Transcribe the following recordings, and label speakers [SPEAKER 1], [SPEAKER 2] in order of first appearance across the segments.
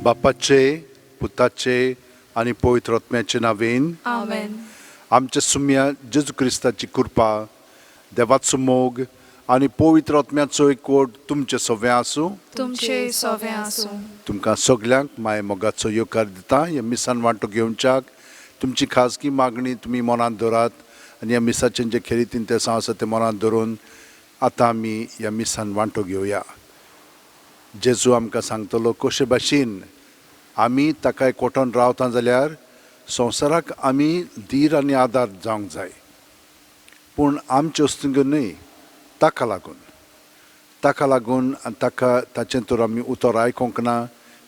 [SPEAKER 1] बापाचे, पुताचे आनी पवित्र आत्म्याचे नांवेन.
[SPEAKER 2] आमेन.
[SPEAKER 1] आमच्या सुम्या जेजू क्रिस्ताची कृपा, देवाचो मोग आनी पवित्र आत्म्याचो एकवट तुमचे सगळें आसूं.
[SPEAKER 2] तुमचे सोवे आसूं.
[SPEAKER 1] तुमकां सगल्यांक माय मोगाचो येवकार दिता ह्या मिसान वांटो घेवच्याक. तुमची खाजगी मागणी तुमी मनांत धरात आनी ह्या मिसाचें जे खेरीतीन तें आसा तें मनांत धरून आतां आमी ह्या मिसान वांटो घेवया. जेजू आमकां सांगतलो कशे भाशेन आमी ताका एकवटोन रावता जाल्यार संवसाराक आमी धीर आनी आदार जावंक जाय, पूण आमचे वस्तूंक न्हय, ताका लागून, ताका लागून आनी ताका ताचें तर आमी उतर आयकूंक ना,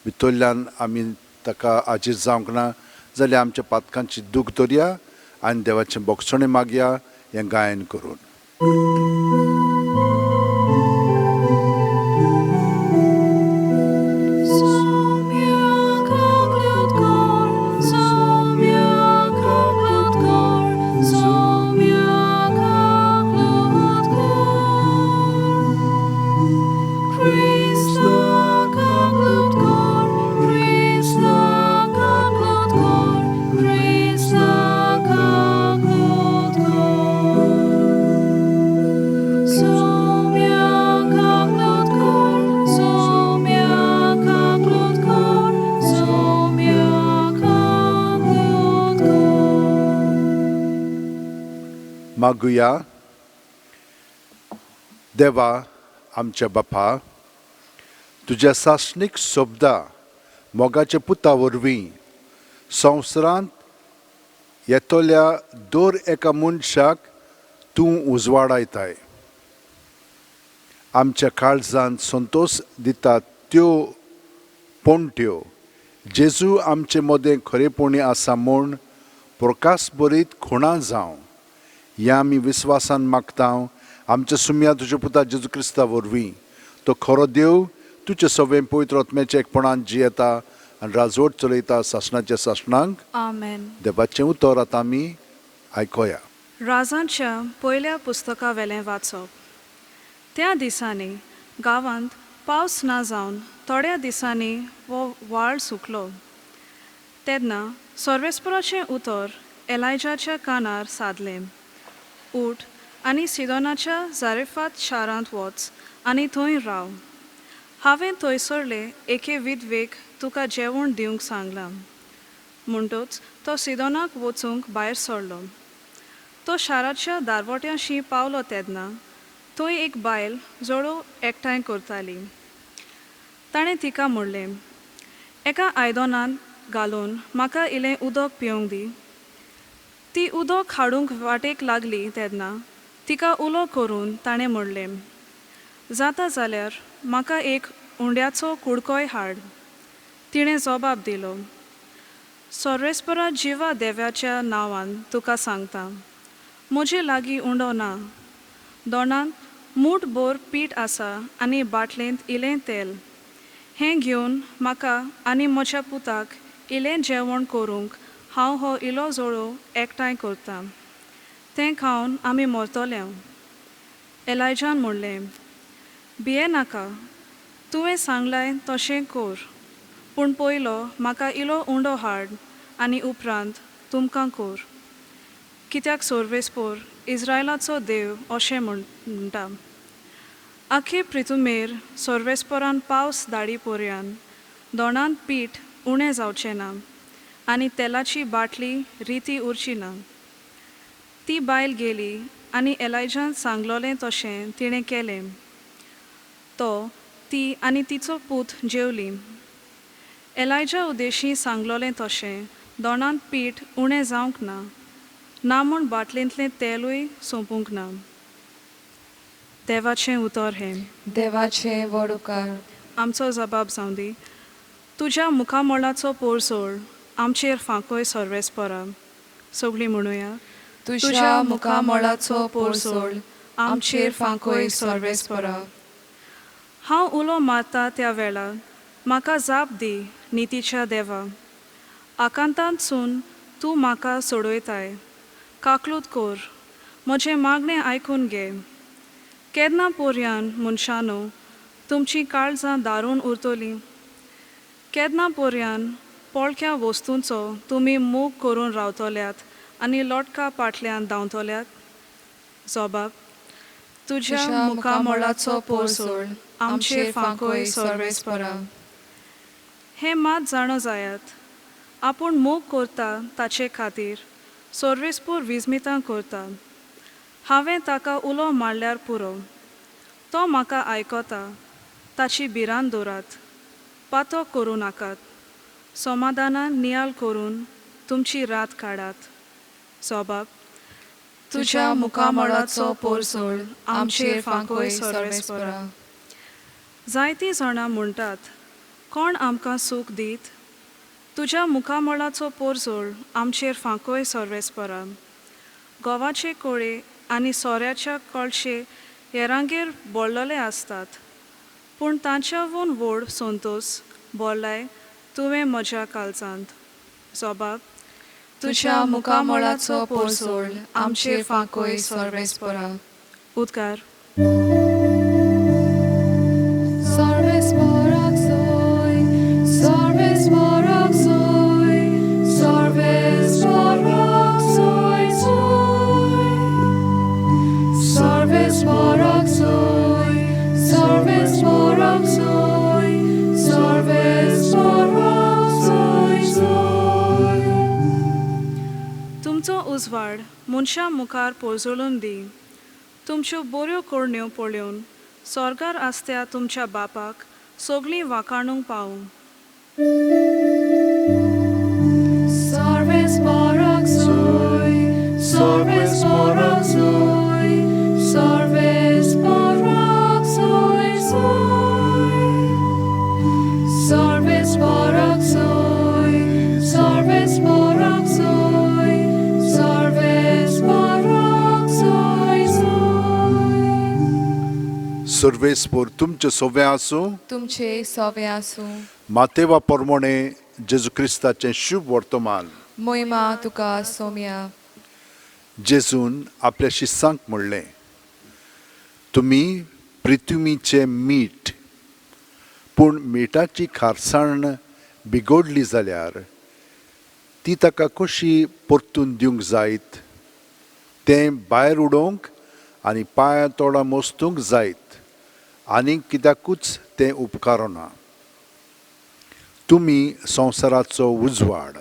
[SPEAKER 1] भितरल्यान आमी ताका आजीज जावंक ना जाल्यार आमच्या पातकांची दूख दरया आनी देवाचें बोगसणें मागया हें गायन करून. मागुया. देवा आमच्या बापा, तुज्या सासणीक शब्दा मोगाच्या पुता वरवीं संवसारांत येतल्या दर एका मनशाक तूं उजवाडायताय. आमच्या काळजांत संतोश दिता त्यो पणट्यो जेजू आमचे मदें खरेपणी आसा म्हूण प्रकाश बरीत खुणा जावं ह्या आमी विस्वासान मागता आमच्या सुम्या तुज्या पुता जेजू क्रिस्ता वरवीं. तो खरो देव तुजे सगळें पवित्र आत्म्याच्या एकपणान जियेता आनी राजवट चलयता सासणाच्या सासणांक.
[SPEAKER 2] आमेन.
[SPEAKER 1] देवाचें उतर आतां आमी आयकोया.
[SPEAKER 2] राजांच्या पयल्या पुस्तका वेलें वाचप. त्या दिसांनी गांवांत पावस ना जावन थोड्या दिसांनी हो व्हाळ सुकलो. तेदनां सर्वेस्पराचें उतर एलायजाच्या कानार सादलें, ऊठ आनी सिदोनाच्या जारेफात शारांत वच आनी थंय राव. हांवें थंयसरले एके विधवेक तुका जेवण दिवंक सांगलां. म्हणटच तो सिदोनाक वचूंक भायर सरलो. तो शाराच्या दारवट्याशीं पावलो तेदनां थंय एक बायल जळोव एकठांय करताली. ताणें तिका म्हणलें, एका आयदनांत घालून म्हाका इलें उदक पिवंक दी. ती उदक हाडूंक वाटेक लागली तेदनां तिका उलो करून ताणें म्हणलें, जाता जाल्यार म्हाका एक उंड्याचो कुडकोय हाड. तिणें जबाब दिलो, सर्वेस्परा जिवा देवाच्या नांवान तुका सांगतां, म्हजे लागीं उंडो ना. दोणांत मूठ भर पीठ आसा आनी बाटलेंत इलें तेल. हें घेवन म्हाका आनी म्हज्या पुताक इलें जेवण करूंक हांव हो इलो जळोव एकठांय करतां. तें खावन आमी मरतले. एलायजान म्हणलें, भियेनाका, तुवें सांगलाय तशें कर. पूण पयलो म्हाका इलो उंडो हाड आनी उपरांत तुमकां कर. कित्याक सर्वेस्पर, इस्रायलाचो देव अशें म्हणटा, आखे प्रितुमेर सर्वेस्परान पावस धाडी पर्यान दोणांत पीठ उणें जावचें ना आनी तेलाची बाटली रिती उरची ना. ती बायल गेली आनी एलायजान सांगलोलें तशें तिणें केलें. तो, ती आनी तिचो पूत जेवलीं. एलायजा उदेशीं सांगलोलें तशें दोणांत पीठ उणें जावंक ना, ना म्हूण बाटलेंतलें तेलूय सोंपूंक ना. देवाचें उतर हें.
[SPEAKER 3] देवाचें व्हड उपकार.
[SPEAKER 2] आमचो जबाब जावं दी. तुज्या मुखामळाचो पोरसोळ आमचेर फांकय सर्वेस्परा. सगळीं म्हणुया.
[SPEAKER 3] तुज्या मुखामळाचो पोरसोळ आमचेर फांकय सर्वेस्परा.
[SPEAKER 2] हांव उलो मारता त्या वेळा म्हाका जाप दी नितीच्या देवा. आकांतांतसून तूं म्हाका सोडयताय. काकळूत कर, म्हजें मागणें आयकून घे. केन्ना पर्यान मनशांनो, तुमचीं काळजां दारूण उरतलीं? केदना पर्यान पोळक्या वस्तुंचो तुमी मोग करून रावतल्यात आनी लोटका पाटल्यान धांवतल्यात? जोबाब, तुज्या मुखामळाचो पोरसोळ आमचेर फांकोय सर्वेस्परा. हें मात जाणो जायात, आपूण मोग करता ताचे खातीर सर्वेस्पोर विज्मितां करता. हांवें ताका उलो मारल्यार पुरो, तो म्हाका आयकता. ताची भिरांत दवरात, पातक करूं नाकात. समाधानान नियाळ करून तुमची रात काडात. जोबाब,
[SPEAKER 3] तुज्या मुखामळाचो पोरसोळ आमचेर फांकोय सर्वेस्परा.
[SPEAKER 2] जायतीं जाणां म्हणटात, कोण आमकां सूख दीत? तुज्या मुखामळाचो पोरजोळ आमचेर फांकय सर्वेस्परा. गंवाचे कळे आनी सोऱ्याच्या कळशे हेरांगेर भरलले आसतात, पूण तांच्यावून व्हड संतोस भरलाय तुवें म्हज्या काळजांत. जोबाब,
[SPEAKER 3] तुज्या मुखामळाचो पोरसोळ आमचेर फांकोय सर्वेस्परा.
[SPEAKER 2] उद्गार.
[SPEAKER 3] सर्वेस्पराक सोय, सर्वेस्पराक सोय, सर्वेस्पराक सोय सोय. सर्वेस्पराक सोय, सर्वेस्पराक सोय, सर्वेस्पराक सोय सोय.
[SPEAKER 2] तुमचो उजवाड मनशां मुखार पोरजळून दी. तुमच्यो बऱ्यो करण्यो पळोवन स्वर्गार आसत्या तुमच्या बापाक सगळीं वाखाणूंक पावूं.
[SPEAKER 3] सर्वेस्पराक सोय, सर्वेस्पराक सोय, सर्वेस्पराक सोय सोय. सर्वेस्पराक सोय, सर्वेस्पराक सोय, सर्वेस्पराक सोय सोय.
[SPEAKER 1] सर्वेस्पोर तुमचें सोवें आसूं.
[SPEAKER 3] तुमचे सोवे आसूं.
[SPEAKER 1] मातेवा पोरमोणे जेजू क्रिस्ताचें शुभ वर्तमान.
[SPEAKER 3] मोहिमा तुका सोम्या.
[SPEAKER 1] जेजून आपल्या शिस्सांक म्हणलें, तुमी पृथ्वीचें मीठ, पूण मिठाची खारसाण बिगडली जाल्यार ती ताका कशी परतून दिवंक जायत? तें भायर उडोवंक आनी पांयां तोडां मोस्तूंक जायत, आनी कित्याकूच तें उपकारना. तुमी संवसाराचो उजवाड.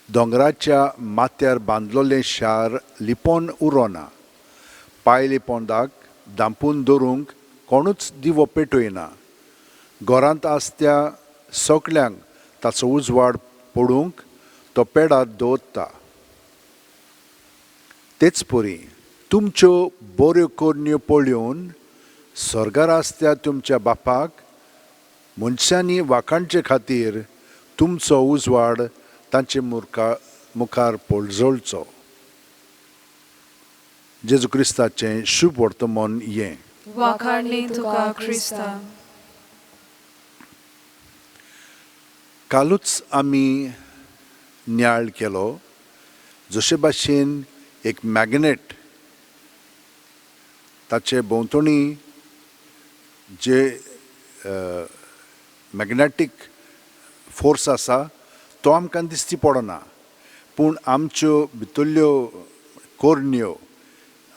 [SPEAKER 1] दोंगराच्या माथ्यार बांदलोलें शार लिपोन उरोना. पायले पोंदाक धांपून दवरूंक कोणूच दिवो पेटयना. घरांत आसत्या सगल्यांक ताचो उजवाड पडूंक तो पेडार दवरता. तेच परी तुमच्यो बऱ्यो करण्यो पळोवन स्वर्गार आसत्या तुमच्या बापाक मनशांनी वाखाणचे खातीर तुमचो उजवाड तांचे मुखार पोळजळचो. जेजू क्रिस्ताचें शुभ वर्तमान हें.
[SPEAKER 2] वाखाणणी तुका क्रिस्ता.
[SPEAKER 1] कालूच आमी नियाळ केलो, जशे भाशेन एक मॅग्नेट ताचे भोंवतणी जे मॅग्नेटीक फोर्स आसा तो आमकां दिश्टी पडना, पूण आमच्यो भितरल्यो करण्यो,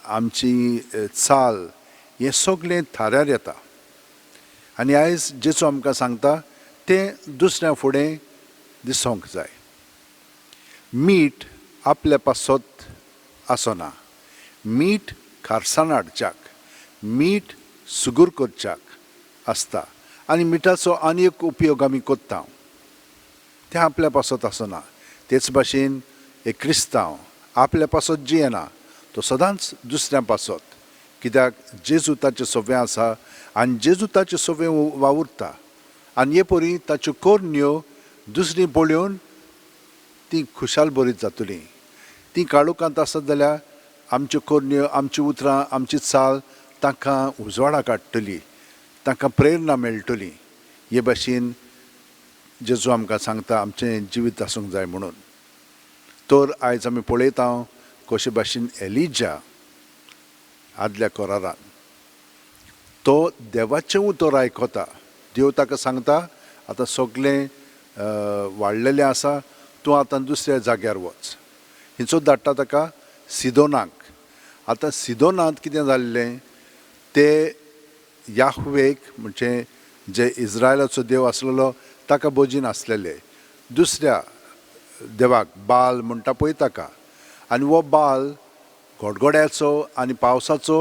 [SPEAKER 1] आमची चाल, हें सगळें थाऱ्यार येता. आनी आयज जेचो आमकां सांगता तें दुसऱ्या फुडें दिसोंक जाय. मीठ आपल्या पासत आसना, मीठ खारसाण हाडच्याक, मीठ सुगूर करच्याक आसता. आनी मिठाचो आनी एक उपयोग आमी करता, तें आपल्या पासत आसना. तेच भाशेन एक क्रिस्तांव आपल्या पासत जियेना, तो सदांच दुसऱ्या पासत, कित्याक जेजू ताचें सोवें आसा आनी जेजू ताचें सोवें वावुरता. आनी हे परी ताच्यो करण्यो दुसरी पळोवन ती खुशाल बरीत जातली. ती काळोखांत आसत जाल्यार आमच्यो करण्यो, आमची उतरां, आमची चाल तांकां उजवाडा काडटली, तांकां प्रेरणा मेळटली. हे भाशेन जेजू आमकां सांगता आमचें जिवीत आसूंक जाय म्हणून. तर आयज आमी पळयता कशे भाशेन एलिजा आदल्या कोरारान तो देवाचें उतर आयकता. देव ताका सांगता आतां सगळें वाडलेलें आसा, तूं आतां दुसऱ्या जाग्यार वच. हिंचो धाडटा ताका सिदोनाक. आतां सिदोनांत कितें जाल्लें, ते याहवेक म्हणजे जे इज्रायलाचो देव आसलेलो ताका बोजीन आसलेले, दुसऱ्या देवाक बाल म्हणटा पळय ताका. आनी हो बाल गोडगोड्याचो आनी पावसाचो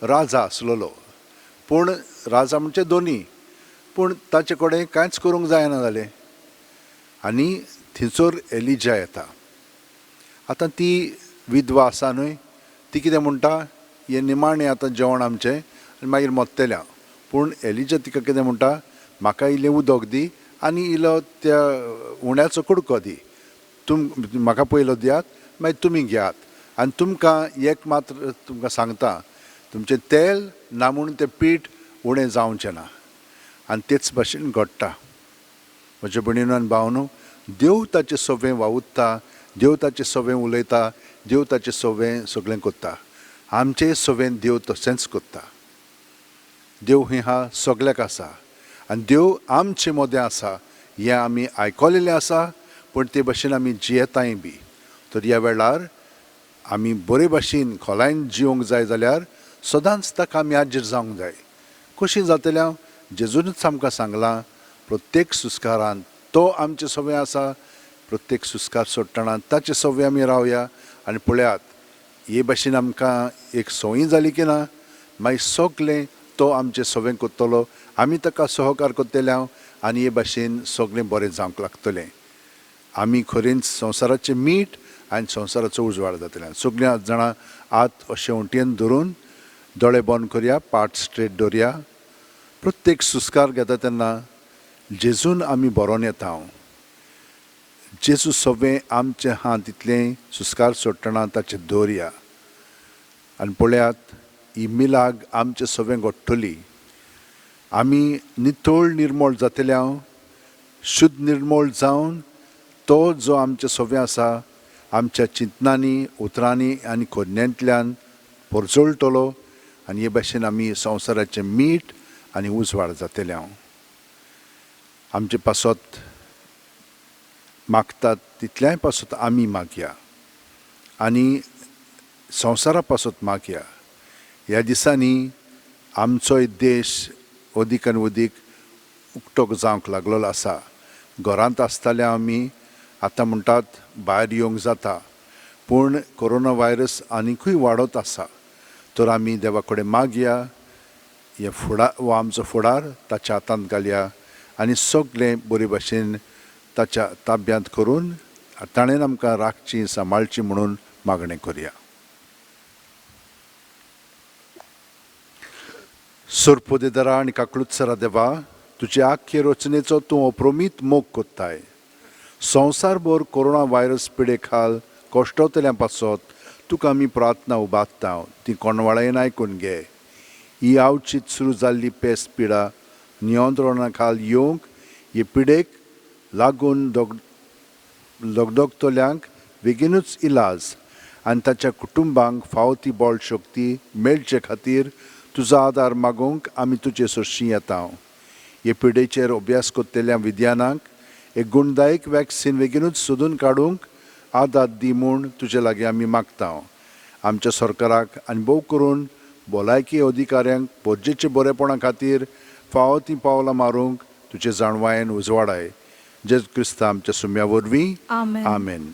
[SPEAKER 1] राजा आसलेलो. पूण राजा म्हणजे दोनी, पूण ताचे कडेन कांयच करूंक जायना जालें. आनी थंयसर एलिजा येता. आतां ती विधवा आसा न्हय, ती कितें म्हणटा, हें निमाणें आतां जेवण आमचें आनी मागीर मरतलें हांव. पूण एलिजा तिका कितें म्हणटा, म्हाका इल्लें उदक दी आनी इल्लो त्या उण्याचो कुडको दी, तुम म्हाका पयलो दियात मागीर तुमी घेयात. आनी तुमकां एक मात्र तुमकां सांगता, तुमचें तेल ना म्हूण तें पीठ उणें जावचें ना. आनी तेच भाशेन घडटा. म्हज्या भयणीनो आनी भावनो, देव ताचें सगळें वावुरता, देव ताचें सगळें उलयता, देव ताचें सगळें सगळें करता. आमचें सगळें देव तशेंच करता. देव हें हा सगळ्याक आसा आनी देव आमचे मदें आसा हें आमी आयकलेलें आसा, पूण ते भाशेन आमी जियेताय बी. तर ह्या वेळार आमी बरे भाशेन खोलायन जिवंक जाय जाल्यार सदांच ताका आमी हाजीर जावंक जाय. कशीं जातलें हांव, जेजूनच आमकां सांगलां, प्रत्येक सुस्कारान तो आमचें सगळें आसा. प्रत्येक सुस्कार सोडटना ताचे सगळें आमी रावया. आनी पळयात हे भाशेन आमकां एक संवय जाली की ना, मागीर सगळें तो आमचें सगळें करतलो, आमी ताका सहकार करतले हांव. आनी हे भाशेन सगळें बरें जावंक लागतलें. आमी खरेंच संवसाराचें मीठ आनी संवसाराचो उजवाड जातले. सगळीं जाणां हात अशें वंटयेन धरून दोळे बंद करया, पाट स्ट्रेट दवरया. प्रत्येक सुस्कार घेता तेन्ना जेजून आमी बरोवन येता. हांव जेजू सगळें आमचें हात तितलें सुस्कार सोडटना ताचें दवरया. आनी पळयात ही मिलाग आमचें सगळें घडटली. आमी नितळ निर्मळ जातले हांव, शुद्ध निर्मळ जावन तो जो आमचें सगळें आसा आमच्या चिंतनांनी, उतरांनी आनी कोन्यांतल्यान परजळटलो. आनी हे भाशेन आमी संवसाराचें मीठ आनी उजवाड जातले हांव. आमचे पासत मागतात तितल्याय पासत आमी मागया आनी संवसारा पासत मागया. ह्या दिसांनी आमचोय देश अदीक आनी अदीक उक्तो जावंक लागलेलो आसा. घरांत आसताले आमी, आतां म्हणटात भायर येवंक जाता, पूण कोरोना व्हायरस आनिकूय वाडत आसा. तर आमी देवा कडेन मागया, हे फुडार हो आमचो फुडार ताच्या हातांत घालया आनी सगळें बरे भाशेन ताच्या ताब्यांत करून ताणें आमकां राखची सांबाळची म्हणून मागणें करया. सोरपोदेदारा आनी काकळुत्सरा देवा, तुजे आख्खे रचनेचो तूं अप्रमीत मोग कोत्ताय. संवसारभर कोरोना व्हायरस पिडे खाल कश्टवतल्या पासत तुका आमी प्रार्थना उबारता, ती कोणवाळायेन आयकून घे. ही आवचीत सुरू जाल्ली पेस्त पिडा नियंत्रणा खाल येवंक हे पिडेक लागून दगदगतल्यांक बेगीनूच इलाज आनी ताच्या कुटुंबांक फावो ती बळ शक्ती मेळचे खातीर तुजो आदार मागूंक आमी तुजे सरशीं येता. हे पिडेचेर अभ्यास करतल्या विज्ञानाक एक गुणदायक वॅक्सिन बेगीनूच सोदून काडूंक आदार दी म्हूण तुजे लागीं आमी मागता. आमच्या सरकाराक आनी भोव करून भलायकी अधिकाऱ्यांक गरजेचे बरेपणा खातीर फावो तीं पावलां मारूंक तुजे जाणवायेन उजवाडाय. जेजू क्रिस्ता आमच्या सुम्या वरवीं, आमेन.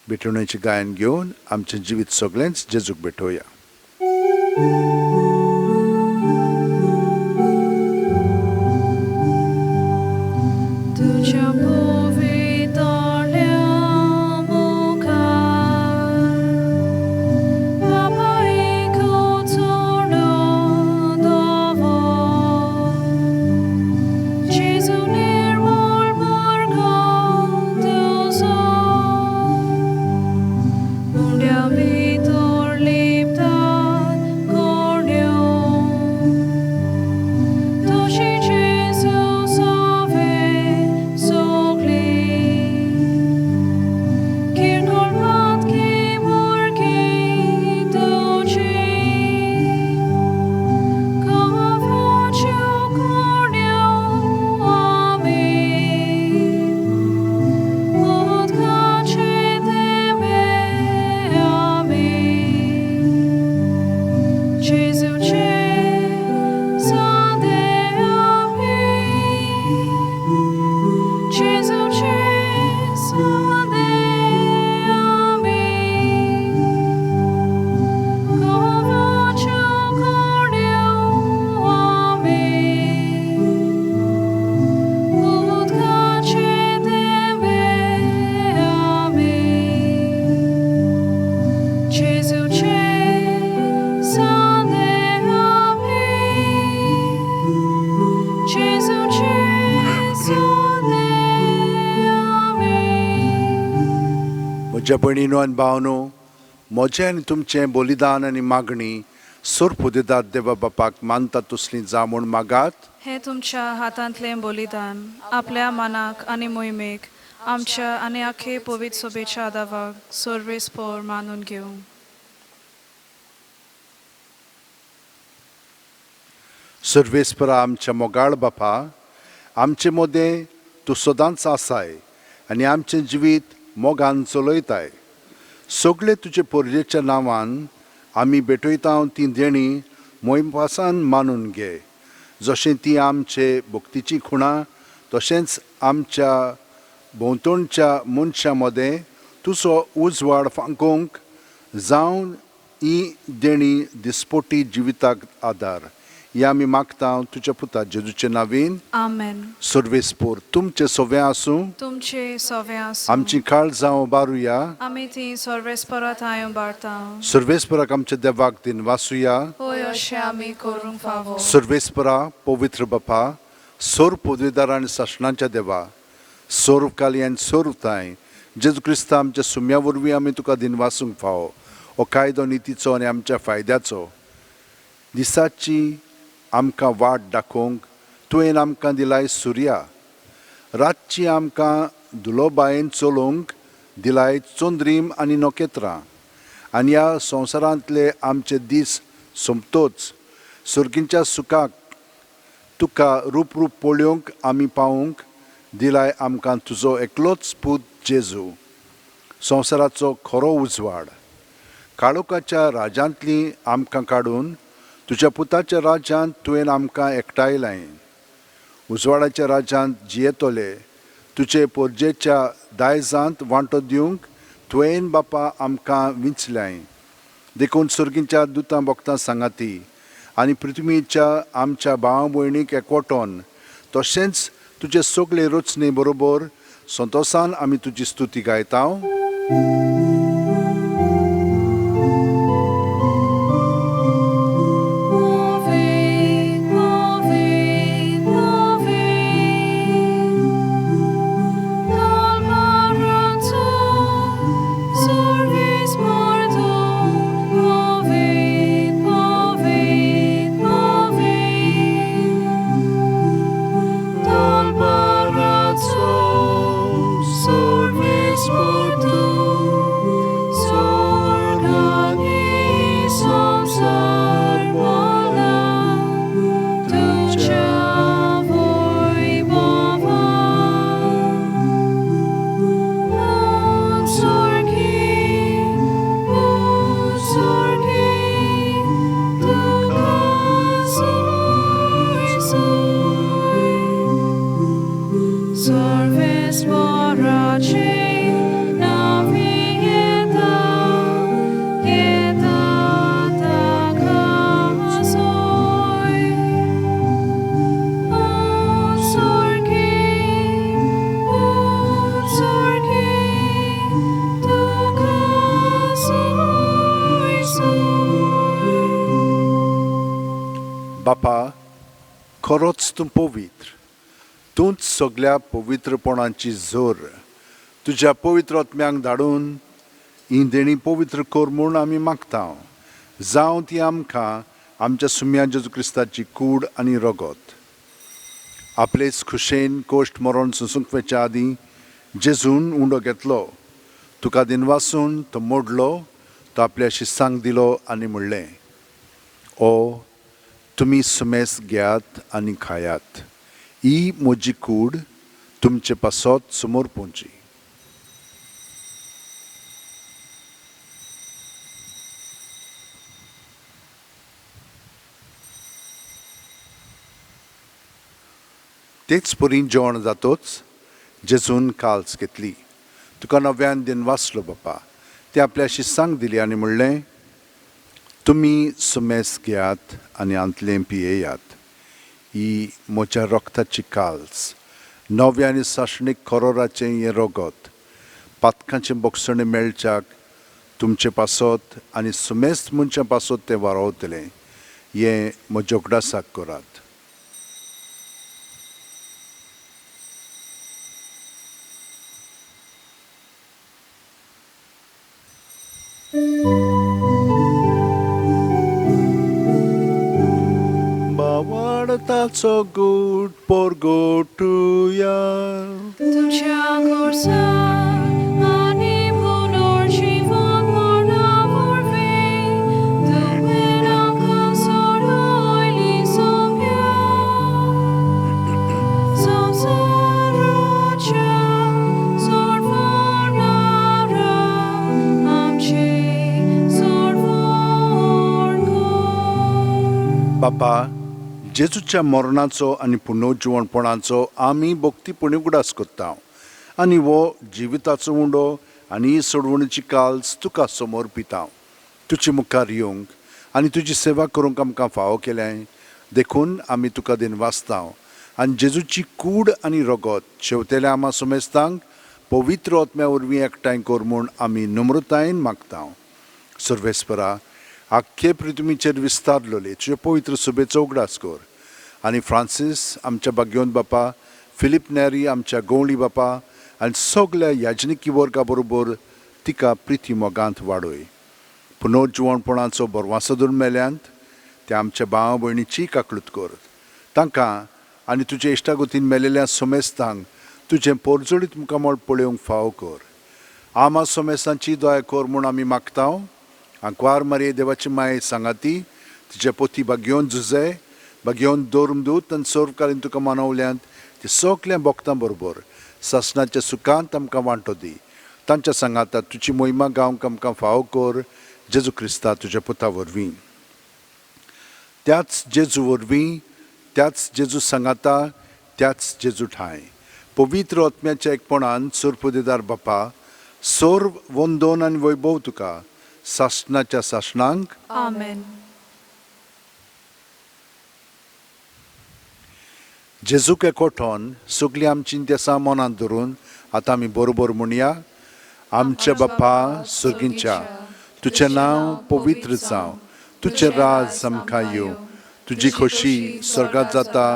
[SPEAKER 1] भेटवणेचें गायन घेवन आमचें जिवीत सगळेंच जेजूक भेटोवया.
[SPEAKER 2] तुज्या पवित्रल्या मुखार बाबा एक चोडो दवर, जेजू निर्मळ मार्ग तुजो, उंड्या भितर लिपता.
[SPEAKER 1] म्हज्या भयणीनो आनी भावनो, म्हजें आनी तुमचें बलिदान आनी मागणी सोरपुदेदात देवा बापाक मानता तसली जा म्हूण मागात.
[SPEAKER 2] हे तुमच्या हातांतलें बलिदान आपल्या मनाक आनी मोहिमेक आमच्या आनी आखे पवित्र सोबेच्या दावाक सर्वेस्पोर मानून घेवं.
[SPEAKER 1] सर्वेस्परा आमच्या मोगाळ बापा, आमचे मदें तूं सदांच आसाय आनी आमचें जिवीत मोगान चलयताय. सगळे तुजे पोरजेच्या नांवान आमी भेटयता ती देणी मोहिमपासान मानून घे. जशें ती आमचे भक्तीची खुणां तशेंच आमच्या भोंवतणच्या मनशां मदें तुजो उजवाड फांकोवंक जावन ही देणी दिसपोटी जिविताक आदार. हे आमी मागता तुज्या पुता जेजूचे नावीन.
[SPEAKER 2] आमेन.
[SPEAKER 1] सर्वेस्पोर तुमचें सगळें आसूं.
[SPEAKER 2] तुमचे सवे आसूं.
[SPEAKER 1] आमची काळजां उबारुया.
[SPEAKER 2] आमी ती सर्वेस्परा थांय उबारता.
[SPEAKER 1] सर्वेस्पराक आमच्या देवाक दिनवासुया.
[SPEAKER 2] होय, अशें आमी करूंक फावो.
[SPEAKER 1] सर्वेस्परा पवित्र बापा, सोर पदवीदार आनी सासणाच्या देवा, सोर्व काली आनी सोर्व ताय जेजू क्रिस्ता आमच्या सुम्या वरवीं आमी तुका दिनवासूंक फावो. हो कायदो नितीचो आनी आमच्या फायद्याचो. दिसाची आमकां वाट दाखोवंक तुवें आमकां दिलाय सुर्या, रातची आमकां दुलोबायेन चलोवंक दिलाय चंद्रीम आनी नखेत्रां. आनी ह्या संवसारांतले आमचे दीस सोंपतोच सर्गींच्या सुखाक तुका रूप रूप पळोवंक आमी पावूंक दिलाय आमकां तुजो एकलोच पूत जेजू, संवसाराचो खरो उजवाड. काळोखाच्या राज्यांतली आमकां काडून तुज्या पुताच्या राज्यांत तुवें आमकां एकठांयलाय. उजवाडाच्या राज्यांत जियेतले तुजे पोरजेच्या दायजांत वांटो दिवंक तुवें बापा आमकां विंचल्याय. देखून सर्गीच्या दुतां भक्तां सांगाती आनी पृथ्वीच्या आमच्या भाव भयणीक एकवटोन तशेंच तुजे सगळे रचने बरोबर संतोसान आमी तुजी स्तुती गायता.
[SPEAKER 3] Moving, moving, moving. Dal maranto, service morto. Moving, moving, moving. Dal maranto, service morto. Sorgani samsar mola. Tucha voi bova. Unsorgi, unsorgi, tuka soi soi. Serves morace navieta, yeta takasoi. Unsorgi, unsorgi, tuka soi soi.
[SPEAKER 1] बापा, खरोच तूं पवित्र, तूंच सगल्या पवित्रपणाची जोर. तुज्या पवित्र आत्म्यांक धाडून ही देणी पवित्र कर म्हूण आमी मागता. जावं ती आमकां आमच्या सुम्या जेजू क्रिस्ताची कूड आनी रगत. आपलेच खुशेन कोश्ट मरण सोंसूंक वचच्या आदीं जेजून उंडो घेतलो, तुका दिनवासून तो मोडलो, तो आपल्या शिस्सांक दिलो आनी म्हणलें, ओ तुमी सुमेस घेयात आनी खायात, ही म्हजी कूड तुमचे पासत समोर पोवची. तेच परी जेवण जातोच जेजून काल्स घेतली, तुका नव्यान दिनवासलो बापा, ते आपल्या शिस्सांक दिली आनी म्हणलें, तुमी सुमेस घेयात आनी आंतलें पियेयात, ही म्हज्या रक्ताची काल्स, नव्या आनी सासणीक करोराचें हें रगत, पातकांचें बोगसणें मेळच्याक तुमचे पासत आनी सुमेस्त मनशां पासत तें वारोवतलें. हें म्हज्या उगडासाक करात. बावडताचो गूट पोरगोटुया.
[SPEAKER 3] तुज्या खुर्सार आनी पुनर्जीवन मरणा वरवीं तुवें आमकां सोडयली सोम्या. संवसाराच्या सोडवणारा आमची सोडवण कर.
[SPEAKER 1] बापा, जेजूच्या मरणाचो आनी पुनर्जिवणपणाचो आमी भक्तीपणी उगडास करता आनी हो जिविताचो उंडो आनी ही सोडवणीची काल्स तुका समोर पिता. तुजे मुखार येवंक आनी तुजी सेवा करूंक आमकां फावो केलें देखून आमी तुका दिनवासता आनी जेजूची कूड आनी रगत शेवतेल्या आमा समेस्तांक पवित्र आत्म्या वरवीं एकठांय कर म्हूण आमी नम्रतायेन मागता. सर्वेस्परा, आख्खे पृथ्वीचेर विस्तारलेले तुजे पवित्र सुबेचो उगडास कर आनी फ्रांसीस आमच्या भाग्योन बापा, फिलीप नेरी आमच्या गवळी बापा आनी सगल्या याजनिकी वर्गा बरोबर तिका प्रिती मोगांत वाडय. पुनर्जिवणपणाचो बरवासो धरून मेल्यांत त्या आमच्या भाव भयणीची काकळूत कर. तांकां आनी तुजे इश्टागतीन मेलेल्या समेस्तांक तुजें पोरजोळीत मुखामळ पळोवंक फावो कर. आमा समेस्तांची दया कर म्हूण आमी मागता. आंकवार मारये देवाची माये सांगाती तिचे पोती भाग्योन जुजे, भाग्योन धर्मदूत आनी सर्वकालीन तुका मानवल्यांत ते सगल्या भक्तां बरोबर सासणाच्या सुखांत आमकां वांटो दी. तांच्या सांगाता तुजी मोहिमा गावंक आमकां फावो कर, जेजू क्रिस्ता तुज्या पुता वरवीं. त्याच जेजू वरवीं, त्याच जेजू सांगाता, त्याच जेजू ठांय पवित्र आत्म्याच्या एकपणान सुरपुदेदार बापा, सर्व वंदन आनी वैभव तुका सासणाच्या सासणांक.
[SPEAKER 3] आमेन.
[SPEAKER 1] जेजूक एकवटोन सगळीं आमचीं देसां मनांत धरून आतां आमी बरोबर म्हणया. आमच्या बापा सर्गींच्या, तुजें नांव पवित्र जावं, तुजें राज आमकां येवं, तुजी खोशी स्वर्गांत जाता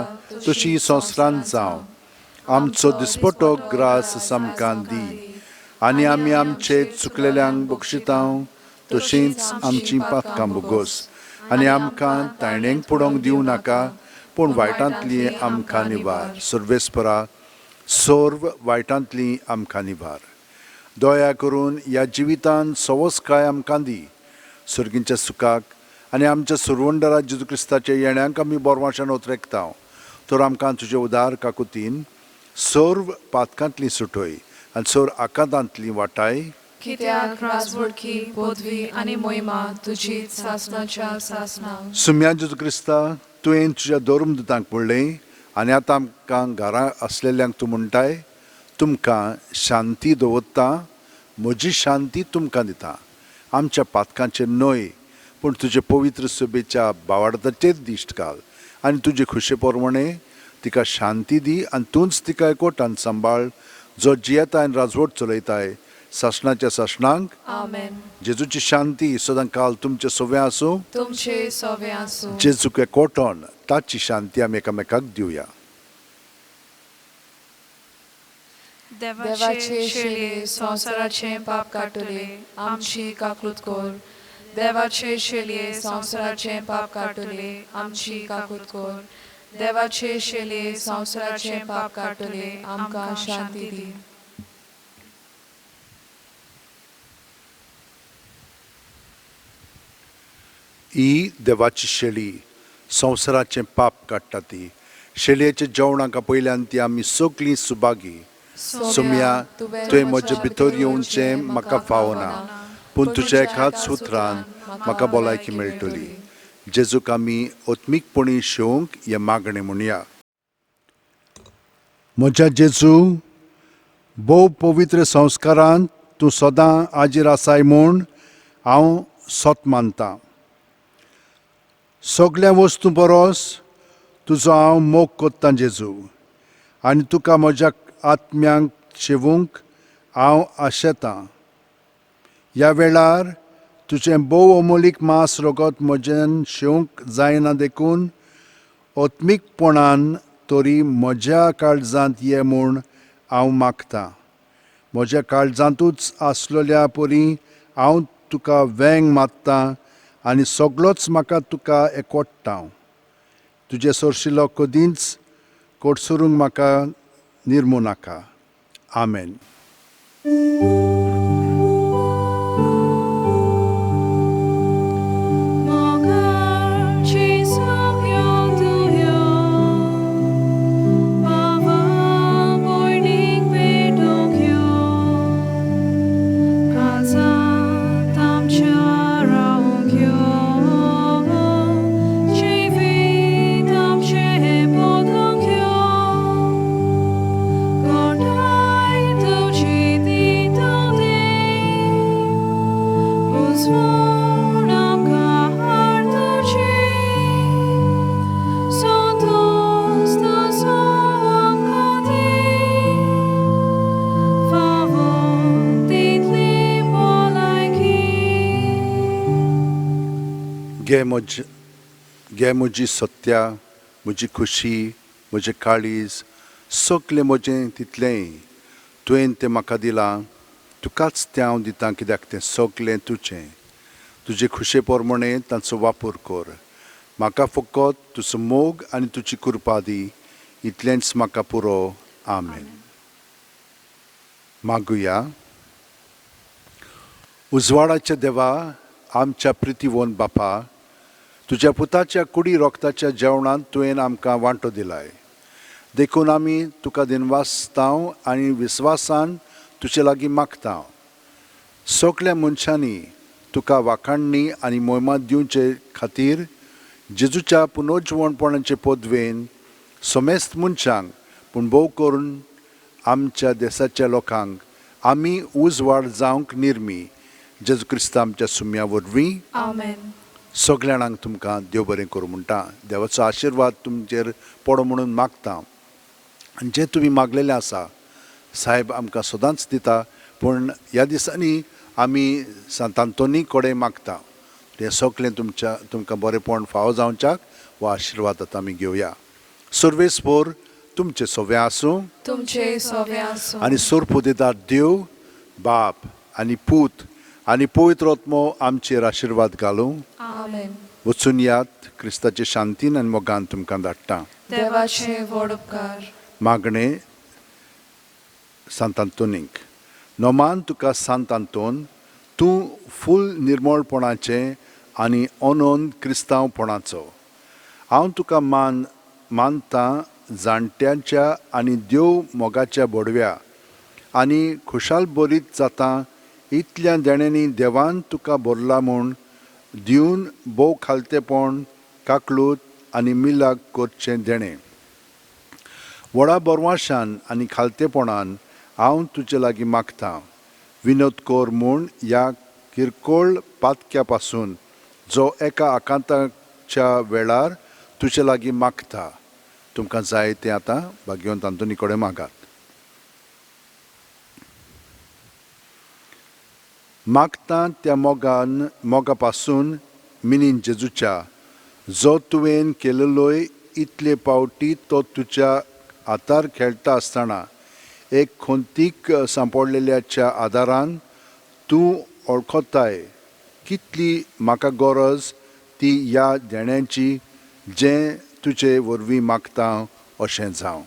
[SPEAKER 1] तशी संवसारांत जावं. आमचो दिसपटो ग्रास आमकां दी आनी आमी आमचे चुकलेल्यांक बक्षितां तशींच आमचीं पातकां भोगोस आनी आमकां तायणेंक पडोवंक दिवं नाका, पूण वायटांतली आमकां निवार. सर्वेस्परा, सर्व वायटांतली आमकां निवार. दया करून ह्या जिवितान सवसकाय आमकां दी. सर्गींच्या सुखाक आनी आमच्या सुरवंडरा जेजू क्रिस्ताच्या येण्यांक आमी बोरवाशान ओतरेकता. तर आमकां तुजे उदार काकुतीन सर्व पातकांतली सुटय आनी सर्व आकांतांतली वाटाय.
[SPEAKER 3] कित्याक राजवडकी, पदवी आनी मोहिमा तुजी सासणाच्या सासणाक.
[SPEAKER 1] सुम्या जेजू क्रिस्ता, तुवें तुज्या धर्मदूतांक म्हणलें आनी आतां आमकां घरा आसलेल्यांक तूं म्हणटाय, तुमकां शांती दवरता, म्हजी शांती तुमकां दिता. आमच्या पातकांचेर न्हय पूण तुजे पवित्र सभेच्या बावाडताचेर दिश्ट घाल आनी तुजे खुशे प्रमाणे तिका शांती दी आनी तूंच तिका एकवटान सांबाळ, जो जियेता आनी राजवट चलयताय सासणाच्या सासणांक.
[SPEAKER 3] आमेन.
[SPEAKER 1] जेजूची शांती सदां काल तुमचे सवे आसूं.
[SPEAKER 3] तुमचे सोवे आसूं.
[SPEAKER 1] जेजूक एकवटोन ताची शांती आमी एकामेकाक दिवया.
[SPEAKER 3] देवाचे शेलये संवसाराचें पाप काडटले, आमची काकूत कर. देवाचे शेलये संवसाराचें पाप काडटले, आमची काकूत कर. देवाचे शेलये संवसाराचें पाप काडटले, आमकां शांती दी.
[SPEAKER 1] ही देवाची शेळी संवसाराचें पाप काडटा. ती शेळयेच्या जेवणाक आपयल्यान ती आमी सगळीं सुभागी. सोम्या, तुवें म्हजे भितर येवचें म्हाका फावना, पूण तुज्या एकाच उतरान म्हाका भलायकी मेळटली. जेजूक आमी आत्मीकपणी शेवंक हें मागणें म्हणया. म्हज्या जेजू, भोव पवित्र संस्कारांत तूं सदां हाजीर आसाय म्हूण हांव सत मानतां. सगल्या वस्तू परस तुजो हांव मोग कोत्तां जेजू, आनी तुका म्हज्या आत्म्यांक शेवूंक हांव आशेतां. ह्या वेळार तुजें भोव अमोलीक मांस रगत म्हजेन शेवंक जायना देखून आत्मीकपणान तरी म्हज्या काळजांत ये म्हूण हांव मागतां. म्हज्या काळजांतूच आसलेल्या परी हांव तुका वेंग मारतां आनी सगळोच म्हाका तुका एकवटता. तुजे सरशिलो कदींच कोटसरूंक म्हाका निर्मू नाका. आमेन. गे म्हजी सत्या, म्हजी खुशी, म्हजें काळीज, सगलें म्हजें तितलेंय तुवें तें म्हाका दिलां. तुकाच तें हांव दितां कित्याक तें सगलें तुजें. तुजे खुशे प्रमाणे तांचो वापर कर. म्हाका फकत तुजो मोग आनी तुजी कृपा दी, इतलेंच म्हाका पुरो. आमेन. मागुया. उजवाडाच्या देवा, आमच्या प्रितीवंत बापा, तुज्या पुताच्या कुडी रोगताच्या जेवणांत तुवें आमकां वांटो दिलाय, देखून आमी तुका दिनवासताव आनी विस्वासान तुजे लागीं मागता. सगल्या मनशांनी तुका वाखाणणी आनी मोहिमा दिवचे खातीर जेजूच्या पुनर्जिवणपणाचे पदवेन समेस्त मनशांक, पूण भोव करून आमच्या देशाच्या लोकांक आमी उजवाड जावंक निर्मी. जेजू क्रिस्त आमच्या सुम्या वरवीं.
[SPEAKER 3] आमेन.
[SPEAKER 1] सगल्या जाणांक तुमकां देव बरें करूं म्हणटा. देवाचो आशिर्वाद तुमचेर पडो म्हणून मागता. आनी जें तुमी मागलेलें आसा साहेब आमकां सदांच दिता, पूण ह्या दिसांनी आमी सांत आंतोनी कडेन मागता. हें सगलें तुमच्या तुमकां बरेंपण फावो जावच्याक हो आशिर्वाद आतां आमी घेवया. सर्वेस्पोर तुमचें सवें आसूं,
[SPEAKER 3] तुमचे सवें आसूं,
[SPEAKER 1] आनी सोरपुदेदार देव बाप आनी पूत आनी पवित्र आत्मो आमचेर आशिर्वाद घालूं.
[SPEAKER 3] आमेन.
[SPEAKER 1] वचून यात, क्रिस्ताचे शांतीन आनी मोगान तुमकां धाडटा.
[SPEAKER 3] देवाचे व्हड उपकार.
[SPEAKER 1] मागणें सांत आंतोनीक. नोमान तुका सांत आंतोन, तूं फूल निर्मळपणाचें आनी अनंत क्रिस्तांवपणाचो. हांव तुका मानता जाणट्यांच्या आनी देव मोगाच्या बोडव्या आनी खुशाल बरीत जाता. इतल्या देण्यांनी देवान तुका भरला म्हूण दिवन भोव खालतेपण, काकलूत आनी मिलाग करचें देणें. व्हडा बरवाशान आनी खालतेपणान हांव तुजे लागीं मागता, विनोद कर म्हूण ह्या किरकोळ पातक्या पासून जो एका आकांताच्या वेळार तुजे लागीं मागता. तुमकां जाय तें आतां भाग्यवंत आंतोनी कडेन मागात. मागता त्या मोगान मोगा पासून मिनीन जेजूच्या, जो तुवें केलेलोय इतले पावटी तो तुज्या हातार खेळटा आसतना एक खोंतीक सांपडलेल्याच्या आदारान तूं वळखताय कितली म्हाका गरज ती ह्या देण्यांची, जें तुजे वरवीं मागता अशें जावं.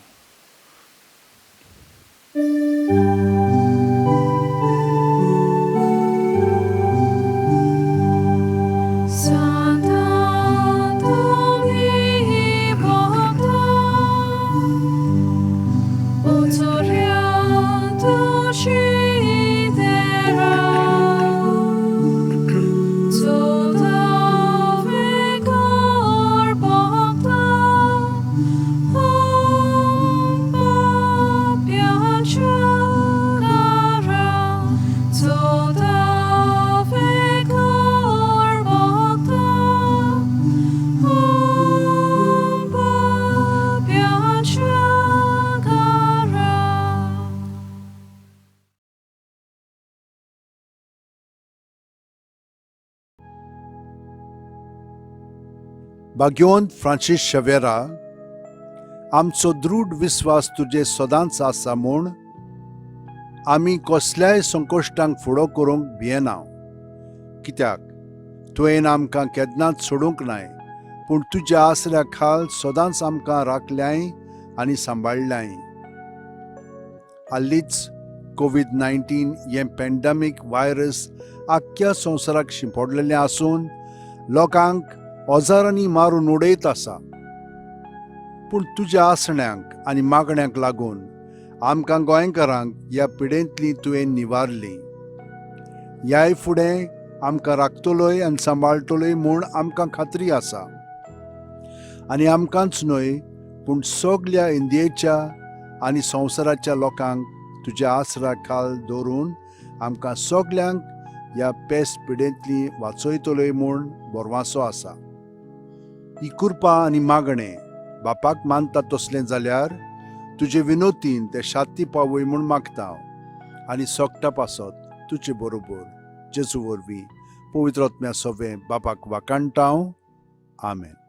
[SPEAKER 1] भाग्यवंत फ्रांसीस शेवेरा, आमचो दृढ विस्वास तुजे सदांच आसा म्हूण आमी कसल्याय संकश्टांक फुडो करूंक भियेना. कित्याक तुवें आमकां केन्नाच सोडूंक नाय पूण तुज्या आसऱ्या खाल सदांच आमकां राखल्याय आनी सांबाळ्ळ्याय. हालींच कोवीड 19 हें पॅन्डमीक व्हायरस आख्ख्या संवसाराक शिंपडलेलें आसून लोकांक हजारांनी मारून उडयत आसा. पूण तुज्या आसण्यांक आनी मागण्यांक लागून आमकां गोंयकारांक ह्या पिडेंतली तुवें निवारली. ह्याय फुडें आमकां राखतलोय आनी सांबाळटलोय म्हूण आमकां खात्री आसा. आनी आमकांच न्हय पूण सगल्या इंडियेच्या आनी संवसाराच्या लोकांक तुज्या आसरा खाल दवरून आमकां सगल्यांक ह्या पेस्ट पिडेंतली वाचयतलोय म्हूण भरवासो आसा. ही कृपा आनी मागणें बापाक मानता तसलें जाल्यार तुजे विनोतीन ते शाती पावय म्हूण मागता हांव आनी सोगटा पासत तुजे बरोबर जेजू वरवीं पवित्र आत्म्या सोवें बापाक वाकाणटा हांव. आमेन.